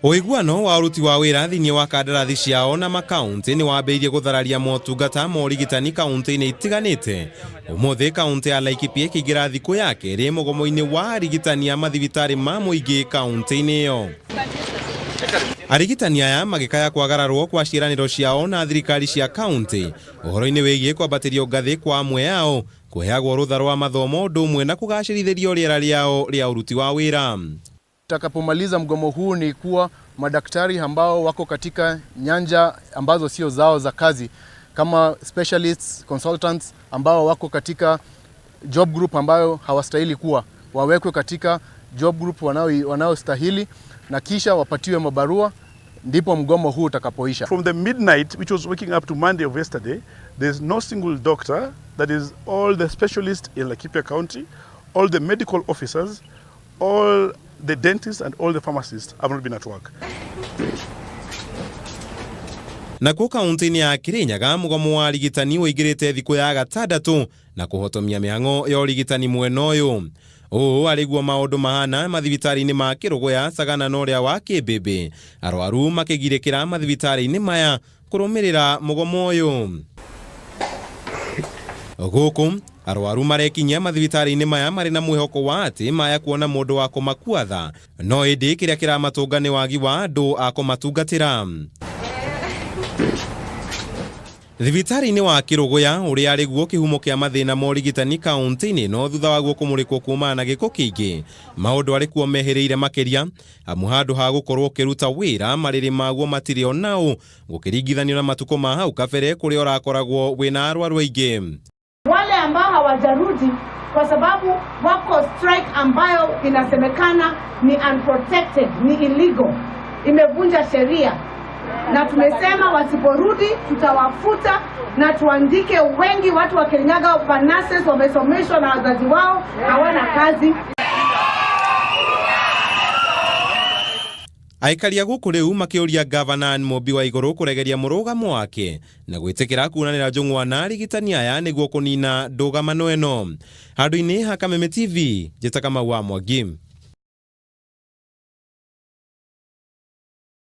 Ũiguano wa ũruti wa wĩra thĩinĩ wa kandarathi ciao na makaũntĩ nĩ wambĩrĩirie gũthararia motungata ma ũrigitani kaũntĩ-inĩ itiganĩte. Ũmũthĩ kaũntĩ ya Laikipia ĩkĩingĩra thikũ ya kerĩ mũgomo-inĩ wa arigitani a mathibitarĩ ma mũingĩ kaũntĩ-inĩ ĩyo. Arigitani aya magĩkaya kwagararwo kwa ciĩranĩro ciao na thirikari cia kaũntĩ ũhoro-inĩ wĩgiĩ kwambatĩrio ngathĩ kwa amwe ao, kũheagwo rũtha rwa mathomo ũndũ ũmwe na kũgacĩrithĩrio rĩera rĩao rĩa ũruti wa wĩra. Tutakapomaliza mgomo huu ni kuwa madaktari ambao wako katika nyanja ambazo sio zao za kazi kama specialists, consultants ambao wako katika job group ambayo hawastahili kuwa, wawekwe katika job group wanaostahili na kisha wapatiwe mabarua, ndipo mgomo huu utakapoisha. From the midnight, which was waking up to Monday of yesterday, there's no single doctor, that is all the specialists in Laikipia County, all the medical officers, all the dentists and all the pharmacists have not been at work. Nakuo kaunti-inĩ ya Kirinyaga mũgomo wa arigitani ũingĩrĩte thikũ ya gatandatũ na kũhotomia mĩhang'o ya ũrigitani mwena ũyũ. Ũũ arĩguo maũndũ mahana mathibitarĩ-inĩ ma Kĩrũgũya, Sagana na ũrĩa wa Kĩmbĩmbĩ, arwaru makĩgirĩkĩra mathibitarĩ-inĩ maya kũrũmĩrĩra mũgomo ũyũ. Gũkũ arwaru marekinyia mathibitarĩ-inĩ maya marĩ na mwĩhoko wa atĩ maya kuona mũndũ wa kũmakua tha, no ĩndĩ kĩrĩa kĩramatũnga nĩ wagi wa andũ a kũmatungatĩra. Thibitarĩ-inĩ wa Kĩrũgũya ũrĩa arĩguo kĩhumo kĩa mathĩna ma ũrigitani kaũntĩ-inĩ no thutha waguo kũmũrĩkwo kumana na gĩko kĩingĩ, maũndũ arĩ kuo mehĩrĩire makĩria, amu handũ ha gũkorwo ũkĩruta wĩra marĩrĩ maguo matirĩ onaũ gũkĩringithanio na matukũ ma hau kabere kũrĩa ũrakoragwo wĩna arwaru aingĩ. Wale ambao hawajarudi kwa sababu wako strike ambayo inasemekana ni unprotected, ni illegal, imevunja sheria, na tumesema wasiporudi tutawafuta na tuandike wengi. Watu wa Kirinyaga nurses wamesomeshwa na wazazi wao hawana kazi. Aikari a gũkũ rĩu makĩũria gavana Mumbi Waiguru kũregeria mũrũgamo wake na gwĩtĩkĩra kunanĩra njũng'wa na arigitani aya nĩguo kũnina ndũgamano ĩno. Handũ-inĩ ha Kameme TV, njĩta Kamau wa Mwangi.